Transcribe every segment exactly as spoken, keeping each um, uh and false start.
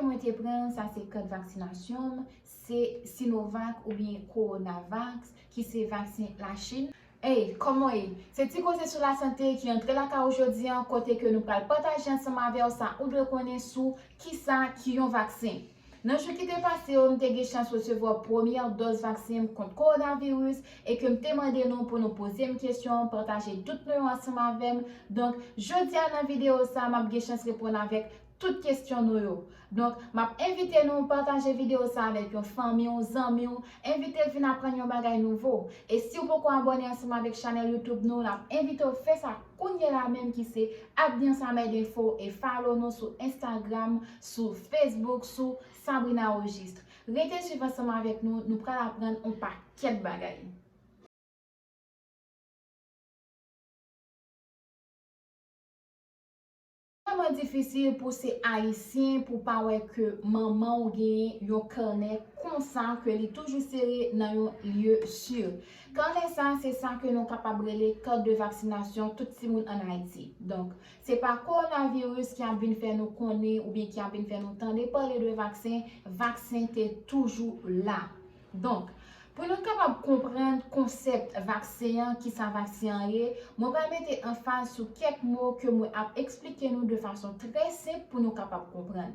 Mwen te pran, sa se kat vaksinasyon m, se Sinovac oubyen Coronavac, ki se vaksen Lachin. Ey, kòman w ye? Se ti koze sou lasante ki antre lakay ou jodi a, kote ke nou pral pataje ansanm avè w sa ou dwe konnen sou kisa ki yon vaksen. Nan jou ki te pase yo, m te gen chans resevwa premyè dòz vaksen m kont kowonaviris e ke m te mande nou pou nou poze m kesyon, pataje dout nou yo ansanm avè m. Donk, jodi a nan videyo sa, m ap gen chans reponn avèk tout kesyon nou yo. Donk, m ap envite nou pataje videyo sa avèk yon fanmi w, zanmi w, envite l vin aprann yon bagay nouvo. E si w poko abòne ansanm avèk chanèl YouTube nou, n ap envite w fè sa kounye la menm ki se Abdiance Ahmed Info e follow nou sou Instagram, sou Facebook, sou Sabrina Registre. Rete swiv ansanm avèk nou, nou pral aprann yon pakèt bagay. Vrèman difisil pou se Ayisyen pou pa wè ke manman w genyen yon kanè konsa ke li toujou sere nan yon lye si. Kanè sa, se sa ke nou kapab rele carte de vaccination tout timoun ann Ayiti. Donk, se pa kowonaviris ki ap vin fè nou konnen oubyen ki ap vin fè nou tande pale de vaksen, vaksen te toujou la. Donk, pou nou kapab konprann konsèp vaksen an, kisa vaksen an ye, mwen pral mete anfaz sou kèk mo ke mwen ap eksplike nou de fason trè senp pou nou kapab konprann.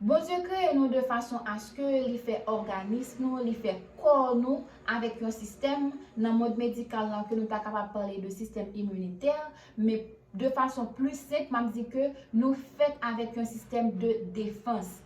Bondye kreye nou de fason aske li fè òganis nou, li fè kò nou avèk yon sistèm nan mond medikal lan ke nou ta kapab pale de sistèm iminitè, men de fason pli senp, m ap di ke nou fèt avèk yon sistèm de defans.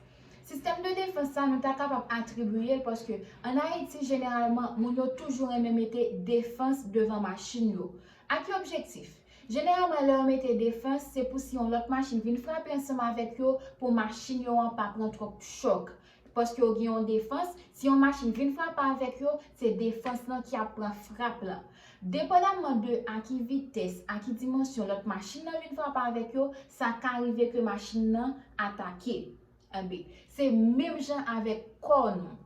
Sistèm de defans sa, nou ta kapab atribiye l paske ann Ayiti, jeneralman, moun yo toujou renmen mete defans devan machin yo. A ki objektif? Jeneralman, lè yo mete defans, se pou si yon lòt machin vin frape ansanm avèk yo, pou machin yo an pa pran twòp chòk. Paske yo gen yon defans, si yon machin vin frape avèk yo, se defans lan ki ap pran frap lan. Depandamman de a ki vitès, a ki dimansyon lòt machin nan vin frape avèk yo, sa ka rive ke machin nan atake. Enben, se menm jan avèk kò nou.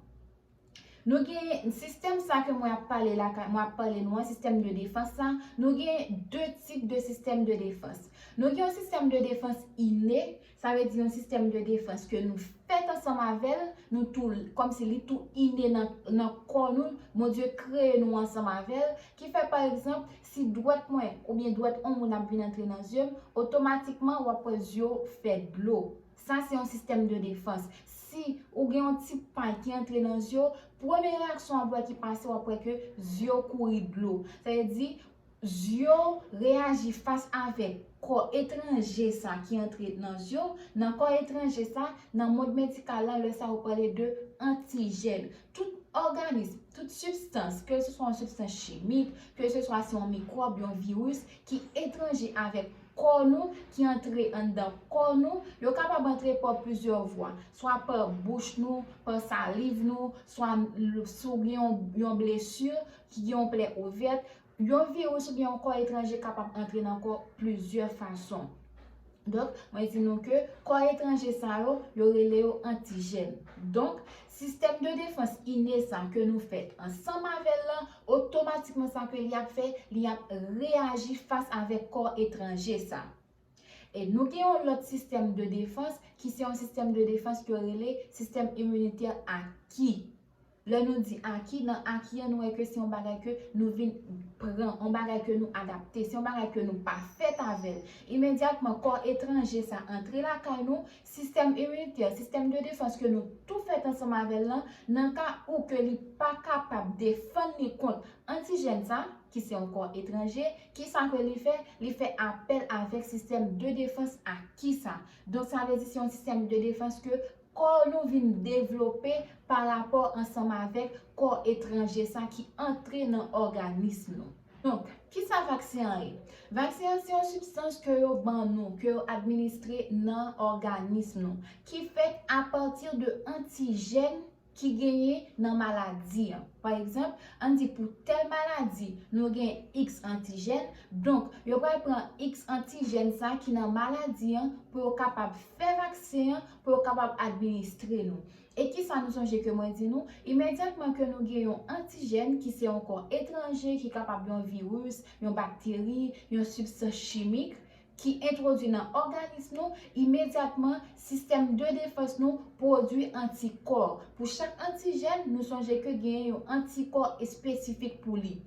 Nou gen sistèm sa ke mwen ap pale la, mwen ap pale nou an, sistèm de defans sa, nou gen de tip de sistèm de defans. Nou gen yon sistèm de defans ine, sa vle di yon sistèm de defans ke nou fèt ansanm avè l, nou tou, kòmsi li tou ine nan, nan kò nou, Bondye kreye nou ansanm avè l, ki fè, pa egzanp, si dwèt mwen oubyen dwèt yon moun ap vin antre nan zye m, otomatikman w ap wè zye w fè dlo. Sa se yon sistèm de defans. Si ou gen yon ti pay ki antre nan zye w, premye reyaksyon w ap wè ki pase, w ap wè ke zye w kouri dlo. Sa vle di, zye w reyaji fas avèk kò etranje sa ki antre nan zye w. Nan kò etranje sa, nan mond medikal la, lè sa yo pale de antijèn. Tout òganis, tout sibstans, ke se swa yon sibstans chimik, ke se swa se yon mikwòb, yon viris, ki etranje avèk kò nou, ki antre anndan kò nou, yo kapab antre pa plizyè vwa, swa pa bouch nou, pa saliv nou, swa l-, si w gen yon, yon blesi ki gen yon plè ouvèt, yon viris oubyen yon kò etranje kapab antre nan kò plizyè fason. Donk, mwen di nou ke kò etranje sa yo, yo rele yo antijèn. Donk, sistèm de defans ine sa ke nou fèt ansanm avè l lan, otomatikman sa ke li ap fè, li ap reyaji fas avèk kò etranje sa. E nou gen yon lòt sistèm de defans ki se yon sistèm de defans ke yo rele sistèm iminitè aki. Lè nou di aki, nan aki an, nou wè ke se yon bagay ke nou vin pran, yon bagay ke nou adapte, se yon bagay ke nou pa fèt avè l. Imedyatman, kò etranje sa antre lakay nou, sistèm iminitè, sistèm de defans ke nou tou fèt ansanm avè l lan, nan ka ou ke li pa kapab defann li kont antijèn sa, ki se yon kò etranje, kisa ke li fè? Li fè apèl avèk sistèm de defans aki sa. Donk, sa vle di se yon sistèm de defans ke kò nou vin devlope parapò ansanm avèk kò etranje sa ki antre nan òganis nou. Donk, kisa vaksen an ye? Vaksen an se yon sibstans ke yo ban nou, ke yo administre nan òganis nou, ki fèt apati de antijèn ki genyen nan maladi an. Pa egzanp, ann di pou tèl maladi, nou gen iks antijèn, donk yo pral pran iks antijèn sa ki nan maladi an pou yo kapab fè vaksen an, pou yo kapab administre nou. E kisa nou sonje ke mwen di nou? Imedyatman ke nou gen yon antijèn ki se yon kò etranje, ki kapab yon viris, yon bakteri, yon sibstans chimik, ki entwodui nan òganis nou, imedyatman sistèm de defans nou pwodui antikò. Pou chak antijèn, nou sonje ke genyen yon antikò espesifik pou li.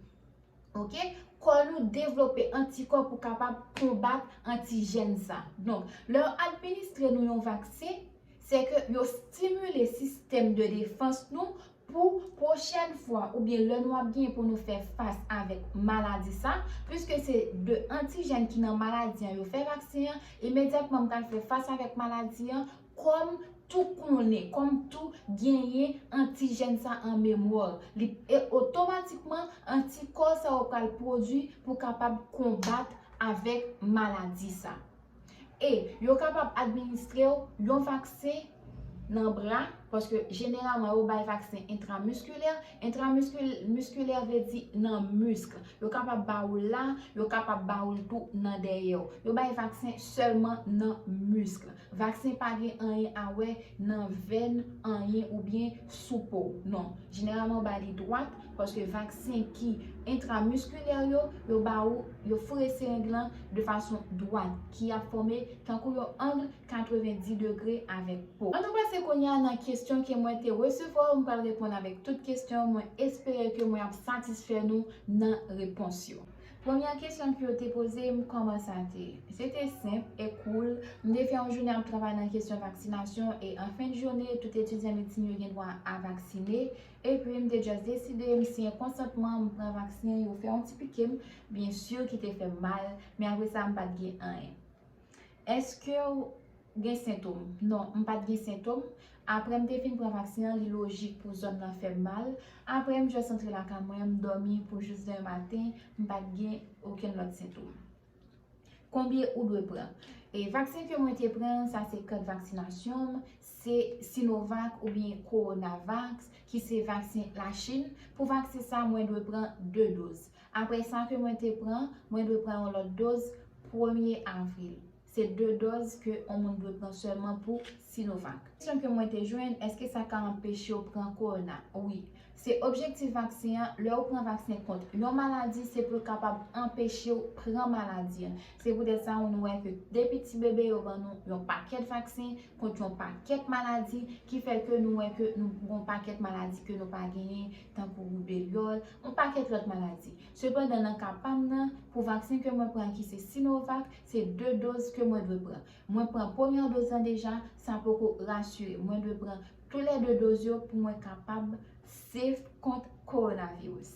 Oke? Kò nou devlope antikò pou kapab konbat antijèn sa. Donk, lè yo administre nou yon vaksen, se ke yo stimile sistèm de defans nou pou pwochèn fwa oubyen lè nou ap gen pou nou fè fas avèk maladi sa, piske se de antijèn ki nan maladi an yo fè vaksen an, imedyatman m pral fè fas avèk maladi an, kò m tou konnen, kò m tou genyen antijèn sa an memwa. Li, e otomatikman, antikò sa yo pral pwodui pou kapab konbat avèk maladi sa. E yo kapab administre w yon vaksen nan bra, paske jeneralman yo bay vaksen entramiskilè. Entramiskilè vle di nan misk. Yo kapab ba ou l la, yo kapab ba ou l tou nan dèyè w. Yo bay vaksen sèlman nan misk. Vaksen pa gen anyen a wè nan venn, anyen oubyen sou po. Non. Jeneralman, yo ba li dwat, paske vaksen ki entramiskilè yo, yo ba ou, yo foure sereng lan de fason dwat, ki ap fòme tankou yon ang katrevendi degre avèk po. Ann nou pase kounye a nan kesyon ke mwen te resevwa, m pral reponn avèk tout kesyon, mwen espere ke mwen ap satisfè nou nan repons yo. Premyè kesyon ke yo te poze m, kòman sa te ye? Se te senp e koul. M te fè yon jounen ap travay nan kesyon vaksinasyon e an fen de jounen, tout etidyan medsin yo gen dwa a vaksine. Epi m te just deside, m siyen konsantman, m pran vaksen, yo fè yon ti pike m, byen si ki te fè m mal, men apre sa m pa t gen anyen. Èske w gen sentòm? Non, m pa t gen sentòm. Apre m te fin pran vaksen an, li lojik pou zòn nan fè m mal. Apre m just antre lakay mwen, m dòmi pou jis demen maten, m pa t gen okenn lòt sentòm. Konbyen ou dwe pran? E vaksen ke mwen te pran, sa se kat vaksinasyon m, se Sinovac oubyen Coronavac, ki se vaksen Lachin. Pou vaksen sa, mwen dwe pran de doz. Apre sa ke mwen te pran, mwen dwe pran yon lòt doz premye avril. Se de doz ke yon moun dwe pran sèlman pou Sinovac. Kesyon ke mwen te jwenn, èske sa ka anpeche w pran kowona? Wi. Se objektif vaksen an, lè w pran vaksen kont yon maladi, se pou l kapab anpeche w pran maladi an. Se poutèt sa, nou wè ke depi ti bebe, yo ban nou yon pakèt vaksen kont yon pakèt maladi, ki fè ke nou wè ke nou gen yon pakèt maladi ke nou pa genyen, tankou ribeyòl, yon pakèt lòt maladi. Sepandan, nan ka pa m nan, pou vaksen ke mwen pran ki se Sinovac, se de doz ke mwen dwe pran. Mwen pran premyè doz lan deja, sa poko rasire m. Mwen dwe pran toulède doz yo pou mwen kapab safe kont kowonaviris.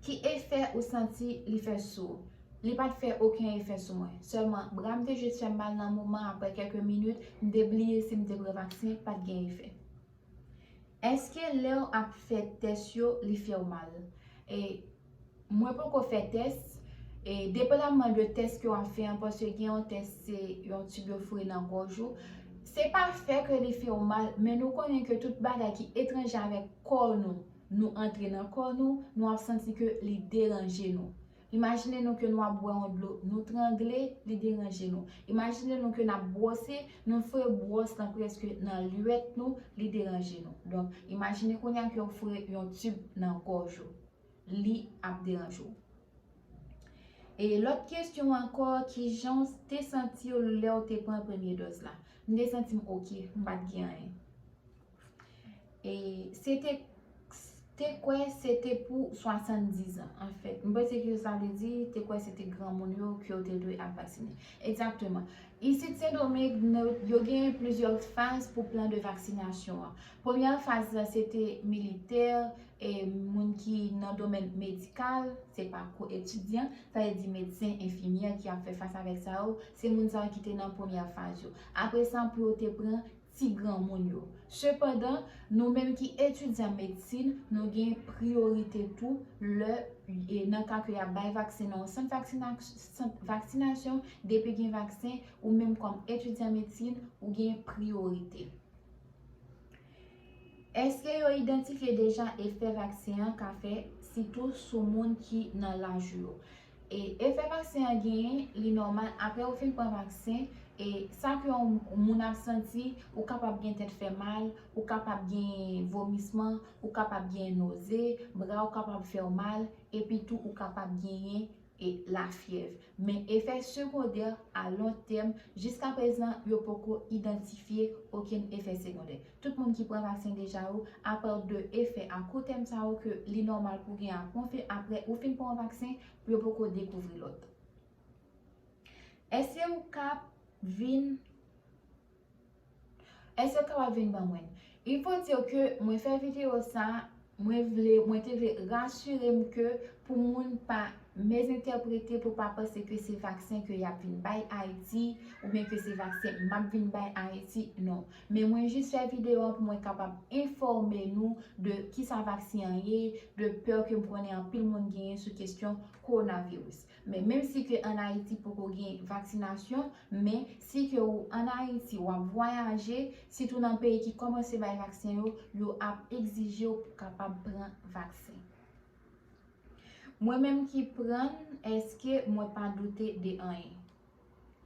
Ki efè ou santi li fè sou ou? Li pa t fè okenn efè sou mwen. Sèlman, bra m te jis fè m mal nan moman, apre kèk minit, m te bliye si m te pran vaksen, pa t gen efè. Èske lè w ap fè tès yo, li fè w mal? E mwen poko fè tès. E depandamman de tès ke w ap fè an, paske gen yon tès se yon tib yo foure nan gòj ou. Se pa fè ke li fè w mal, men nou konnen ke tout bagay ki etranje avèk kò nou, nou antre nan kò nou, nou ap santi ke li deranje nou. Imajine nou ke nou ap bwè yon dlo, nou trangle, li deranje nou. Imajine nou ke n ap bwose, nou foure bwòs lan prèske nan lwèt nou, li deranje nou. Donk, imajine kounye a ke w foure yon tib nan gòj ou. Li ap deranje w. E lòt kesyon ankò, kijan w te santi w lè w te pran premye dòz la? M te santi m oke, m pa t gen anyen. E se te, te kwè se te pou swasanndizan, anfèt. M panse ke sa vle di, te kwè se te granmoun yo ke yo te dwe ap vaksinen. Egzakteman. Isit Sendomeng, nou, yo gen plizyè faz pou plan de vaksinasyon an. Premyè faz la, se te militè, e moun ki nan domèn medikal, se pa ko etidyan, sa vle di medsen, enfimyè ki ap fè fas avèk sa yo, se moun sa yo ki te nan premyè faz yo. Apre sa, pou yo te pran ti granmoun yo. Sepandan, nou menm ki etidyan medsin, nou gen priyorite tou lè, e nan ka ke y ap bay vaksen nan yon sant vaksina-, sant vaksinasyon, depi gen vaksen, ou menm kòm etidyan medsin, ou gen priyorite. Èske yo idantifye deja efè vaksen an ka fè, sitou sou moun ki nan laj yo? E efè vaksen an genyen, li nòmal, apre ou fin pran vaksen, e sa ke yon moun ap santi, ou kapab gen tèt fè mal, ou kapab gen vomisman, ou kapab gen noze, bra w kapab fè w mal, epi tou ou kapab genyen e lafyèv. Men efè segondè a lon tèm, jiskaprezan, yo poko idantifye okenn efè segondè. Tout moun ki pran vaksen deja yo, apa de efè a kou tèm sa yo ke li nòmal pou gen apre, apre ou fin pran vaksen, yo poko dekouvri lòt. Èske ou ka vin Èske w kapab vin ban mwen? Il faut dire que mwen fè videyo sa, mwen vle, mwen te vle rasire m ke pou moun pa mezentèprete, pou pa panse ke se vaksen ke y ap vin bay Ayiti, oubyen ke se vaksen m ap vin bay Ayiti, non. Men mwen jis fè videyo an pou mwen kapab enfòme nou de kisa vaksen an ye, de pè ke m konnen anpil moun genyen sou kesyon kowonaviris. Men menm si ke ann Ayiti poko gen vaksinasyon, men si ke ou ann Ayiti, w ap vwayaje, sitou nan peyi ki kòmanse bay vaksen yo, yo ap egzije w pou kapab pran vaksen. Mwen menm ki pran l, èske mwen pa doute de anyen?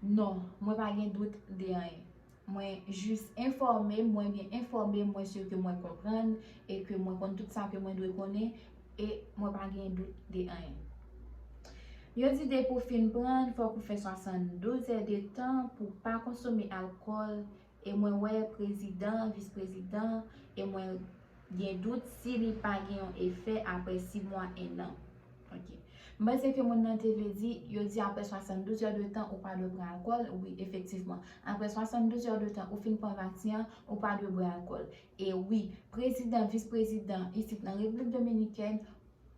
Non, mwen pa gen dout de anyen. Mwen jis enfòme, mwen byen enfòme, mwen si ke mwen konprann e ke mwen konn tout sa ke mwen dwe konnen e mwen pa gen dout de anyen. Yo di depi w fin pran l, fòk ou fè swasanndouz è de tan pou w pa konsome alkòl e mwen wè prezidan, vis prezidan e mwen gen dout si li pa gen yon efè apre sis mwa, en an. Ok. M panse ke moun nan te vle di, yo di apre swasanndouz è de tan ou pa dwe pran alkòl. Wi, efektivman. Apre swasanndouz è de tan ou fin pran vaksen an, ou pa dwe bwè alkòl. E wi, prezidan, vis prezidan isit nan Repiblik Dominikèn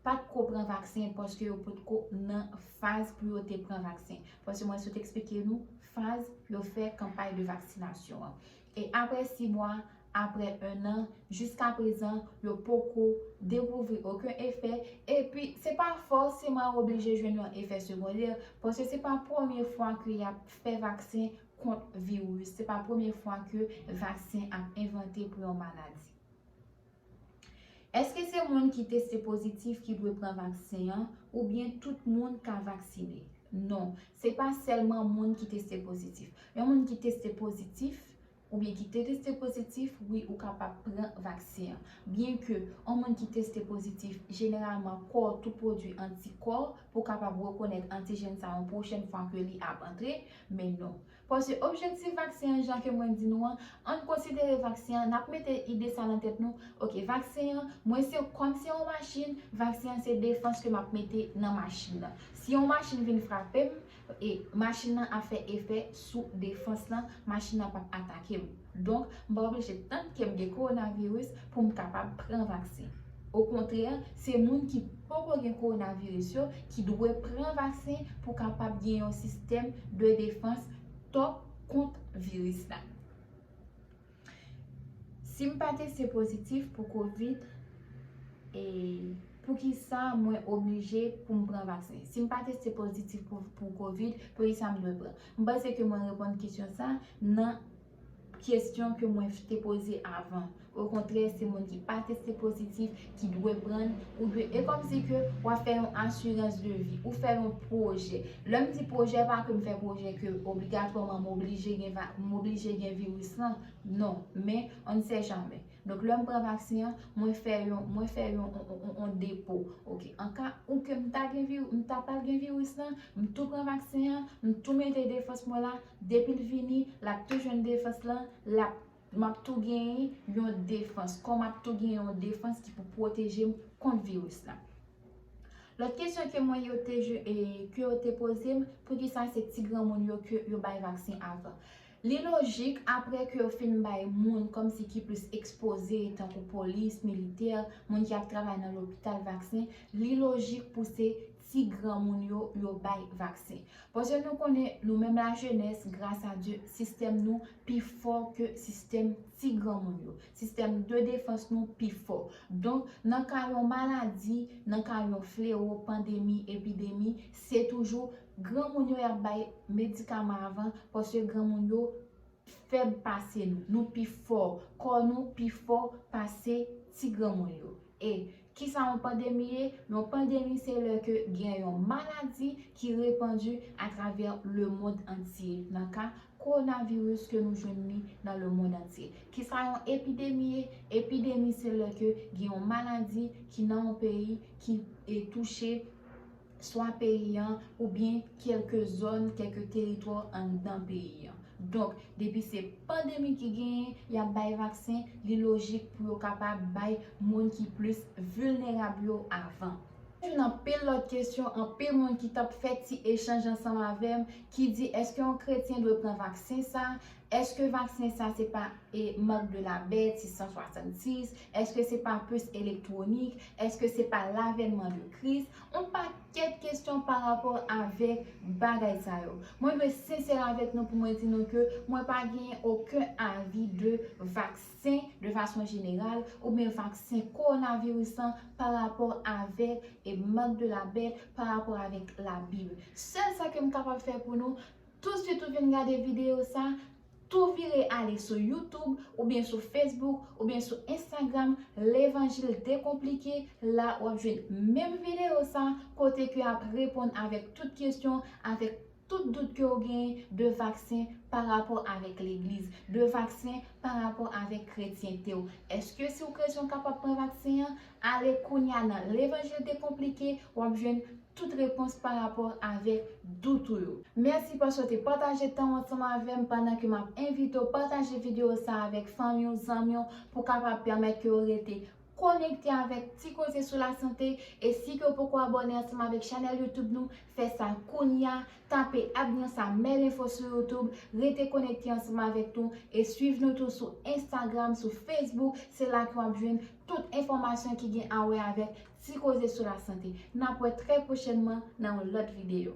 pa t ko pran vaksen paske yo potko nan faz pou yo te pran vaksen. Paske mwen sot eksplike nou faz yo fè kanpay de vaksinasyon an. E apre sis mwa, apre en an, jiskaprezan, yo poko dekouvri okenn efè. Epi, se pa fòseman oblije jwenn yon efè segondè, paske se pa premye fwa ke y ap fè vaksen kont viris. Se pa premye fwa ke vaksen ap envante pou yon maladi. Èske se moun ki teste pozitif ki dwe pran vaksen an, oubyen tout moun ka vaksine? Non, se pa sèlman moun ki teste pozitif. Yon moun ki teste pozitif, oubyen ki te teste pozitif, wi, ou kapab pran vaksen an. Byenke yon moun ki teste pozitif, jeneralman, kò w tou pwodui antikò pou kapab rekonèt antijèn sa yon pwochèn fwa ke li ap antre, men non. Paske objektif vaksen an, jan ke mwen di nou an, ann konsidere vaksen an, n ap mete ide sa nan tèt nou, ok, vaksen an, mwen se kòm se yon machin, vaksen an se defans ke m ap mete nan machin nan. Si yon machin vin frape m, e machin nan ap fè efè sou defans lan, machin nan p ap atake m. Donk, m pa oblije tann ke m gen kowonaviris pou m kapab pran vaksen. Okontrè, se moun ki poko gen kowonaviris yo ki dwe pran vaksen pou kapab gen yon sistèm de defans top kont viris la. Si m pa teste pozitif pou kovid, e poukisa mwen oblije pou m pran vaksen? Si m pa teste pozitif pou, pou kovid, poukisa m dwe pran? M panse ke mwen reponn kesyon sa nan kesyon ke mwen te poze avan. Okontrè, se moun ki pa teste pozitif ki dwe pran l, ou dwe, e kòmsi ke w ap fè yon asirans de vi, ou fè yon pwojè. Lè m di pwojè, pa ke m fè pwojè ke obligatwaman m oblije gen va-, m oblije gen viris lan, non, men on ne sait jamais. Donk, lè m pran vaksen an, mwen fè yon, mwen fè yon, on, on, on, on depo. Ok, an ka ou ke m ta gen viri-, m ta pral gen viris lan, m tou pran vaksen an, m tou mete defans mwen la, depi l vini, l ap tou jwenn defans lan, l ap, m ap tou genyen yon defans. Kò m ap tou genyen yon defans ki pou pwoteje m kont viris la. Lòt kesyon ke mwen yo te, e, ke yo te poze m, poukisa se ti granmoun yo ke yo bay vaksen avan? Li lojik, apre ke yo fin bay moun kòmsi ki plis ekspoze, tankou polis, militè, moun ki ap travay nan lopital, vaksen, li lojik pou se ti granmoun yo, yo bay vaksen. Paske nou konnen, nou menm lajenès, gras a Dye, sistèm nou pi fò ke sistèm ti granmoun yo. Sistèm de defans nou pi fò. Donk, nan ka yon maladi, nan ka yon flewo, pandemi, epidemi, se toujou granmoun yo y ap bay medikaman avan, paske granmoun yo fèb pase nou. Nou pi fò. Kò nou pi fò pase ti granmoun yo. E kisa yon pandemi ye? Yon pandemi se lè ke gen yon maladi ki repandi atravè lemonn antye. Nan ka kowonaviris ke nou jwenn li nan lemonn antye. Kisa yon epidemi ye? Epidemi se lè ke gen yon maladi ki nan yon peyi ki, e, touche swa peyi an oubyen kèlke zòn, kèlke teritwa anndan peyi an. Donk, depi se pandemi ki genyen, y ap bay vaksen, li lojik pou yo kapab bay moun ki plis vilnerab yo avan. Jwenn anpil lòt kesyon, anpil moun ki t ap fè ti echanj ansanm avè m, ki di, èske yon kretyen dwe pran vaksen sa? Èske vaksen sa se pa e marque de la bête six cent soixante-six? Èske se pa puce électronique? Èske se pa l'avènement de Christ? Yon pakèt kesyon pa rapò avèk bagay sa yo. Mwen dwe sensè avèk nou pou mwen di nou ke mwen pa genyen okenn avi de vaksen de fason jeneral oubyen vaksen kowonaviris lan pa rapò avèk e marque de la bête, pa rapò avèk Labib. Sèl sa ke m kapab fè pou nou, tousuit ou fin gade videyo sa, tou vire ale sou YouTube oubyen sou Facebook oubyen sou Instagram, Levanjil Dekonplike, la w ap jwenn menm videyo sa kote ke ap reponn avèk tout kesyon, avèk tout dout ke w genyen de vaksen pa rapò avèk legliz, de vaksen pa rapò avèk kretyente w. Èske si w kretyen w kapab pran vaksen an? Ale kounye a nan Levanjil Dekonplike, w ap jwenn tout repons pa rapò avèk dout ou yo. Mèsi paske w te pataje tan w ansanm avè m pandan ke m ap envite w pataje videyo sa avèk fanmi w, zanmi w, pou kapab pèmèt ke yo rete konekte avèk Ti Koze sou Lasante. E si ke w poko abòne ansanm avèk chanèl YouTube nou, fè sa kounye a, tape abnè sa, mè lenfo sou YouTube, rete konekte ansanm avèk nou e swiv nou tou sou Instagram, sou Facebook, se la ke w ap jwenn tout enfòmasyon ki gen a wè avèk Ti Koze sou Lasante. N ap wè trè pwochènman nan yon lòt videyo.